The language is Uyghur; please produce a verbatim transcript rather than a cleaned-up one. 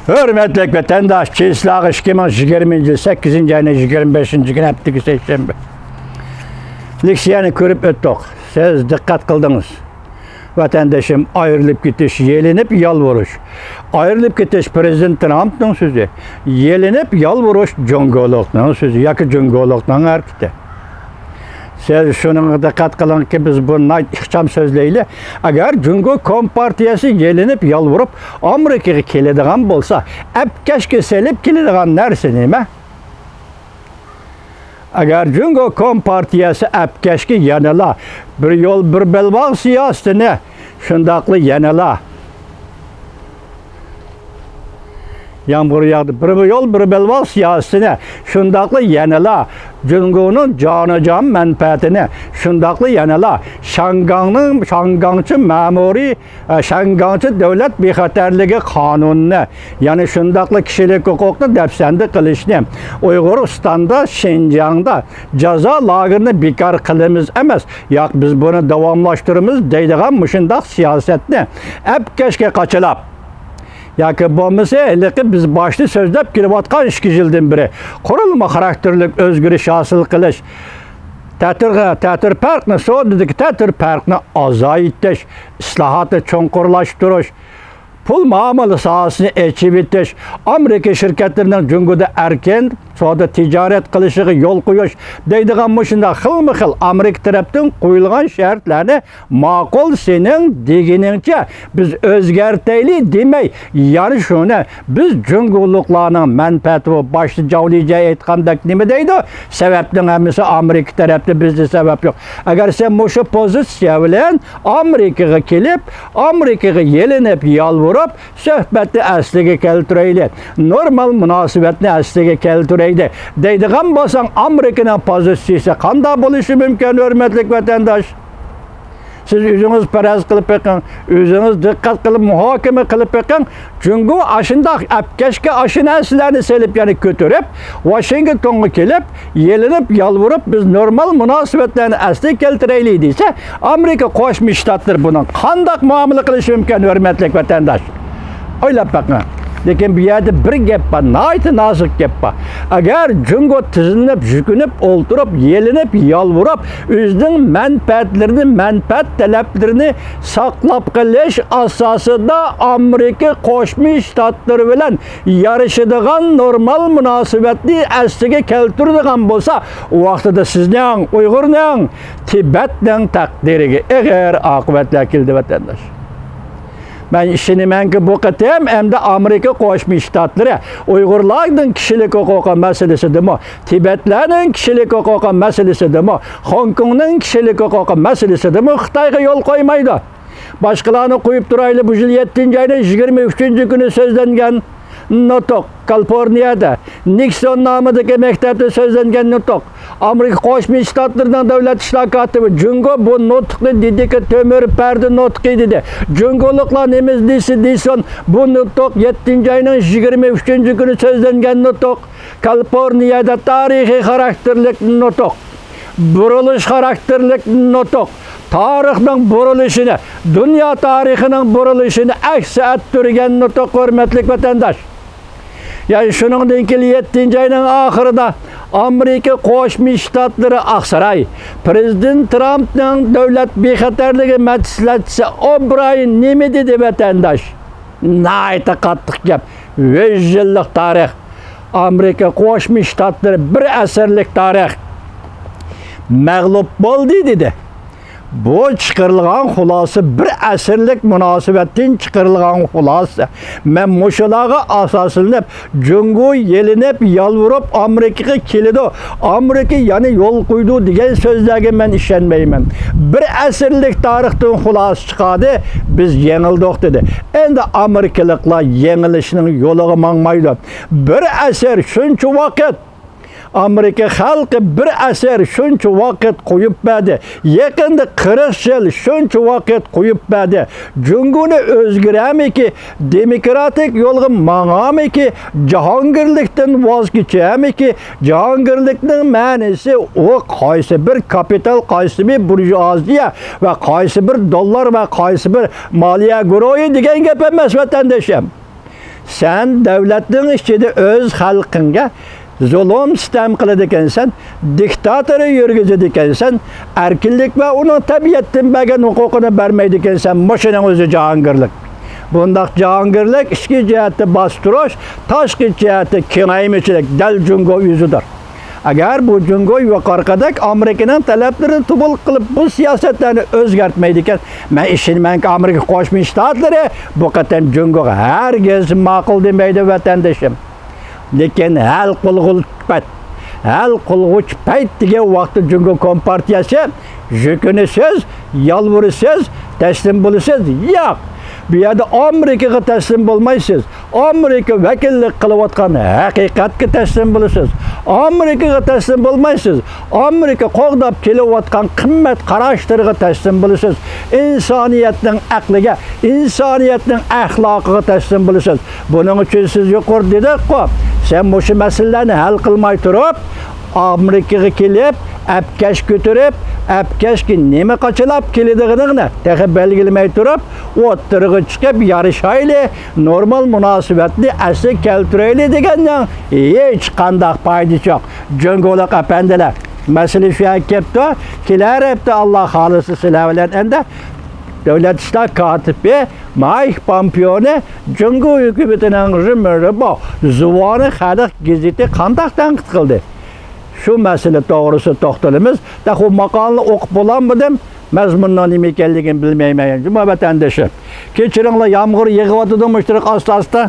ھۆرمەتلىك ۋەتەنداش، چېسلاغا ئىككى مىڭ يىگىرمىنچى يىل سەككىزىنچى ئاينىڭ يىگىرمە بەشىنچى كۈنى، ھەپتىكى سەيشەنبە. لېكسىيەنى كۆرۈپ ئۆتتۇق. سىز دىققەت قىلدىڭىز. ۋەتەندىشىم، ئايرىلىپ كېتىش، يېلىنىپ يالۋۇرۇش. ئايرىلىپ كېتىش پىرېزىدېنت ترامپنىڭ سۆزى. يېلىنىپ يالۋۇرۇش جۇڭگولۇقنىڭ سۆزى ياكى جۇڭگولۇقنىڭ ھەرىكىتى. سىز شۇنىڭغا دىققەت قىلىڭكى، بىز بۇ ناھايىتى ئىخچام سۆزلەيلى. ئەگەر جۇڭگو كومپارتىيەسى يېلىنىپ يالۋۇرۇپ ئامېرىكىغا كېلىدىغان بولسا، ئەپكەشكە سېلىپ كېلىدىغان نەرسە نېمە؟ ئەگەر جۇڭگو كومپارتىيەسى ئەپكەشكە يەنىلا بىر يول، بىر بەلباغ سىياسىتىنى، شۇنداقلا يەنىلا يامغۇر ياغدى، بىر يول، بىر بەلباغ سىياسىتىنى، شۇنداقلا يەنىلا جۇڭگونىڭ جانىجان مەنپەئەتىنى، شۇنداقلا يەنىلا شياڭگاڭنىڭ، شياڭگاڭچە مەمۇرىي، ئە، شياڭگاڭچە دۆلەت بىخەتەرلىكى قانۇنىنى، يەنى شۇنداقلا كىشىلىك ھوقۇقنى دەپسەندە قىلىشنى، ئۇيغۇرىستاندا، شىنجاڭدا جازا لاگېرىنى بىكار قىلىمىز ئەمەس، ياق، بىز بۇنى داۋاملاشتۇرىمىز دەيدىغان مۇشۇنداق سىياسەتنى ئەپكەشكە قاچىلاپ، ياكى بولمىسا ھېلىقى بىز باشتا سۆزلەپ كېلىۋاتقان ئىككى يىلدىن بېرى قۇرۇلما خاراكتېرلىك ئۆزگىرىش ھاسىل قىلىش، تەتۈر، تەتۈر پەرقنى، سودىدىكى تەتۈر پەرقنى ئازايتىش، ئىسلاھاتنى چوڭقۇرلاشتۇرۇش، پۇل مۇئامىلە ساھەسىنى ئېچىۋېتىش، ئامېرىكا شىركەتلىرىنىڭ جۇڭگودا ئەركىن سودا تىجارەت قىلىشىغا يول قويۇش دەيدىغان مۇشۇنداق خىلمۇ خىل ئامېرىكا تەرەپتىن قويۇلغان شەرتلەرنى ماقۇل، سېنىڭ دېگىنىڭچە بىز ئۆزگەرتەيلى دېمەي، يەنە شۇنى بىز جۇڭگولۇقلارنىڭ مەنپەئەتى بۇ، باشتا جاۋ لىجيەن ئېيتقاندەك نېمە دەيدۇ؟ سەۋەبنىڭ ھەممىسى ئامېرىكا تەرەپتە، بىزدە سەۋەب يوق. ئەگەر سەن مۇشۇ پوزىتسىيە بىلەن ئامېرىكىغا كېلىپ، ئامېرىكىغا يېلىنىپ يالۋۇرۇپ، سۆھبەتنى ئەسلىگە كەلتۈرەيلى، نورمال مۇناسىۋەتنى ئەسلىگە كەلتۈرەيلى دەيدىغان بولساڭ، ئامېرىكىنىڭ پوزىتسىيىسى قانداق بولۇشى مۇمكىن، ھۆرمەتلىك ۋەتەنداش؟ سىز ئۆزىڭىز پەرەز قىلىپ بېقىڭ، ئۆزىڭىز دىققەت قىلىپ مۇھاكىمە قىلىپ بېقىڭ. جۇڭگو ئاشۇنداق ئەپكەشكە ئاشۇ نەرسىلەرنى سېلىپ، يەنە كۆتۈرۈپ، ۋاشىنگتونغا كېلىپ، يېلىنىپ، يالۋۇرۇپ، بىز نورمال مۇناسىۋەتلەرنى ئەسلىگە كەلتۈرەيلى دېسە، ئامېرىكا قوشما شتاتلىرى بۇنىڭ قانداق مۇئامىلە قىلىشى مۇمكىن، ھۆرمەتلىك ۋەتەنداش؟ ئويلاپ بېقىڭ. لېكىن بۇ يەردە بىر گەپ بار، ناھايىتى نازۇك گەپ بار. ئەگەر جۇڭگو تىزلىنىپ، يۈكۈنۈپ ئولتۇرۇپ، يېلىنىپ، يالۋۇرۇپ، ئۆزىنىڭ مەنپەئەتلىرىنى، مەنپەئەت تەلەپلىرىنى ساقلاپ قېلىش ئاساسىدا ئامېرىكا قوشما شتاتلىرى بىلەن يارىشىدىغان نورمال مۇناسىۋەتنى ئەسلىگە كەلتۈرىدىغان بولسا، ئۇ ۋاقتىدا سىزنىڭ، ئۇيغۇرنىڭ، تىبەتنىڭ تەقدىرىگە ئېغىر ئاقىۋەتلەر كېلىدۇ، ۋەتەنداش. مەن ئىشىنىمەنكى، بۇ قېتىم ئەمدى ئامېرىكا قوشما شتاتلىرى ئۇيغۇرلارنىڭ كىشىلىك ھوقۇقى مەسىلىسىدىمۇ، تىبەتلەرنىڭ كىشىلىك ھوقۇقى مەسىلىسىدىمۇ، خوڭكوڭنىڭ كىشىلىك ھوقۇقى مەسىلىسىدىمۇ خىتايغا يول قويمايدۇ. باشقىلارنى قويۇپ تۇرايلى، بۇ يىل يەتتىنچى ئاينىڭ يىگىرمە ئۈچىنچى كۈنى سۆزلەنگەن نۇتۇق، كالىفورنىيەدە نىكسون نامىدىكى مەكتەپتە سۆزلەنگەن نۇتۇق. ئامېرىكا قوشما شتاتلىرىنىڭ دۆلەت ئىشلار كاتىپى جۇڭگو بۇ نۇتۇقنى دېدىكى، تۆمۈر پەردە نۇتۇقى دېدى. جۇڭگولۇقلار نېمە دېسە دېسۇن، بۇ نۇتۇق يەتتىنچى ئاينىڭ يىگىرمە ئۈچىنچى كۈنى سۆزلەنگەن نۇتۇق. كالىفورنىيەدە تارىخىي خاراكتېرلىك نۇتۇق، بۇرۇلۇش خاراكتېرلىك نۇتۇق، تارىخنىڭ بۇرۇلۇشىنى، دۇنيا تارىخىنىڭ بۇرۇلۇشىنى ئەكس ئەتتۈرگەن نۇتۇق، ھۆرمەتلىك ۋەتەنداش. يەنى شۇنىڭدىن كېيىن يەتتىنچى ئاينىڭ ئاخىرىدا ئامېرىكا قوشما شتاتلىرى ئاقساراي، پىرېزىدېنت ترامپنىڭ دۆلەت بىخەتەرلىكى مەسلىھەتچىسى ئوبراين نېمە دېدى، ۋەتەنداش؟ ناھايىتى قاتتىق گەپ. يۈز يىللىق تارىخ. ئامېرىكا قوشما شتاتلىرى بىر ئەسىرلىك تارىخ. مەغلۇپ بولدى دېدى. بۇ چىقىرىلغان خۇلاسە بىر ئەسىرلىك مۇناسىۋەتتىن چىقىرىلغان خۇلاسە. مەن مۇشۇلارغا ئاساسلىنىپ، جۇڭگو يېلىنىپ، يالۋۇرۇپ ئامېرىكىغا كېلىدۇ، ئامېرىكا يەنە يول قويىدۇ دېگەن سۆزلەرگە مەن ئىشەنمەيمەن. بىر ئەسىرلىك تارىختىن خۇلاسە چىقاردى، بىز يېڭىلدۇق دېدى. ئەمدى ئامېرىكىلىقلار يېڭىلىشنىڭ يولىغا ماڭمايدۇ. بىر ئەسىر شۇنچە ۋاقىت، ئامېرىكا خەلقى بىر ئەسىر شۇنچە ۋاقىت قويۇپ بەردى. يېقىندا قىرىق يىل شۇنچە ۋاقىت قويۇپ بەردى. جۇڭگونى ئۆزگىرەمىكى، دېموكراتىك يولغا ماڭامىكى، جاھانگىرلىكتىن ۋاز كېچەمىكى، جاھانگىرلىكنىڭ مەنىسى ئۇ قايسى بىر كاپىتال، قايسى بىر بۇرژۇئازىيە ۋە قايسى بىر دوللار ۋە قايسى بىر مالىيە گۇرۇھى دېگەن گەپ ئەمەس، ۋەتەندىشىم. سەن دۆلەتنىڭ ئىچىدە ئۆز خەلقىڭگە زۇلۇم، سىتەم قىلىدىكەنسەن، دىكتاتور يۈرگۈزىدىكەنسەن، ئەركىنلىك ۋە ئۇنىڭ تەبىئەتتىن بەرگەن ھوقۇقىنى بەرمەيدىكەنسەن، مۇشۇنىڭ ئۆزى جاھانگىرلىك. بۇنداق جاھانگىرلىك ئىچكى جەھەتتە باستۇرۇش، تاشقى جەھەتتە كېڭەيمىچىلىك، دەل جۇڭگو ئۆزىدۇر. ئەگەر بۇ جۇڭگو يۇقىرىقىدەك ئامېرىكىنىڭ تەلەپلىرىنى تۇبۇل قىلىپ، بۇ سىياسەتلەرنى ئۆزگەرتمەيدىكەن، مەن ئىشىنىمەنكى، ئامېرىكا قوشما شتاتلىرى بۇ قېتىم جۇڭگوغا ھەرگىز ماقۇل دېمەيدۇ، ۋەتەندىشىم. لېكىن ھەل قىلغۇچ پەيت، ھەل قىلغۇچ پەيت دېگەن ۋاقىتتا جۇڭگو كومپارتىيەسى يۈكۈنىسىز، يالۋۇرىسىز، تەسلىم بولىسىز؟ ياق. بۇ يەردە ئامېرىكىغا تەسلىم بولمايسىز. ئامېرىكا ۋەكىللىك قىلىۋاتقان ھەقىقەتكە تەسلىم بولىسىز. ئامېرىكىغا تەسلىم بولمايسىز. ئامېرىكا قوغداپ كېلىۋاتقان قىممەت قاراشلىرىغا تەسلىم بولىسىز. ئىنسانىيەتنىڭ ئەقلىگە، ئىنسانىيەتنىڭ ئەخلاقىغا تەسلىم بولىسىز. بۇنىڭ ئۈچۈن سىز يۇقىرىدا دېدۇققۇ، سەن مۇشۇ مەسىلىلەرنى ھەل قىلماي تۇرۇپ، ئامېرىكىغا كېلىپ، ئەپكەش كۆتۈرۈپ، ئەپكەشكە نېمە قاچىلاپ كېلىدىغىنىڭنى تېخى بەلگىلىمەي تۇرۇپ، ئوتتۇرىغا چىقىپ يارىشايلى، نورمال مۇناسىۋەتنى ئەسلىگە كەلتۈرەيلى دېگەننىڭ ھېچقانداق پايدىسى يوق. جۇڭگولۇق ئەپەندىلەر، مەسىلە شۇ يەرگە كەپتۇ. كېلەر ھەپتە، ئاللا خالىسا، سىلەر بىلەن ئەندى دۆلەت ئىشلار كاتىپى مايك پومپېئونى جۇڭگو ھۆكۈمىتىنىڭ رېمېربو زۇۋانى خەلق گېزىتى قانداق تەنقىد قىلدى؟ شۇ مەسىلە توغرىسىدا توختىلىمىز. تېخى ئۇ ماقالىنى ئوقۇپ بولالمىدىم. مەزمۇننىڭ نېمە ئىكەنلىكىنى بىلمەيمەن، جۇما ۋەتەندىشى. كەچۈرۈڭلار، يامغۇر يېغىۋاتىدۇ مۇشۇنداق ئاستا-ئاستا.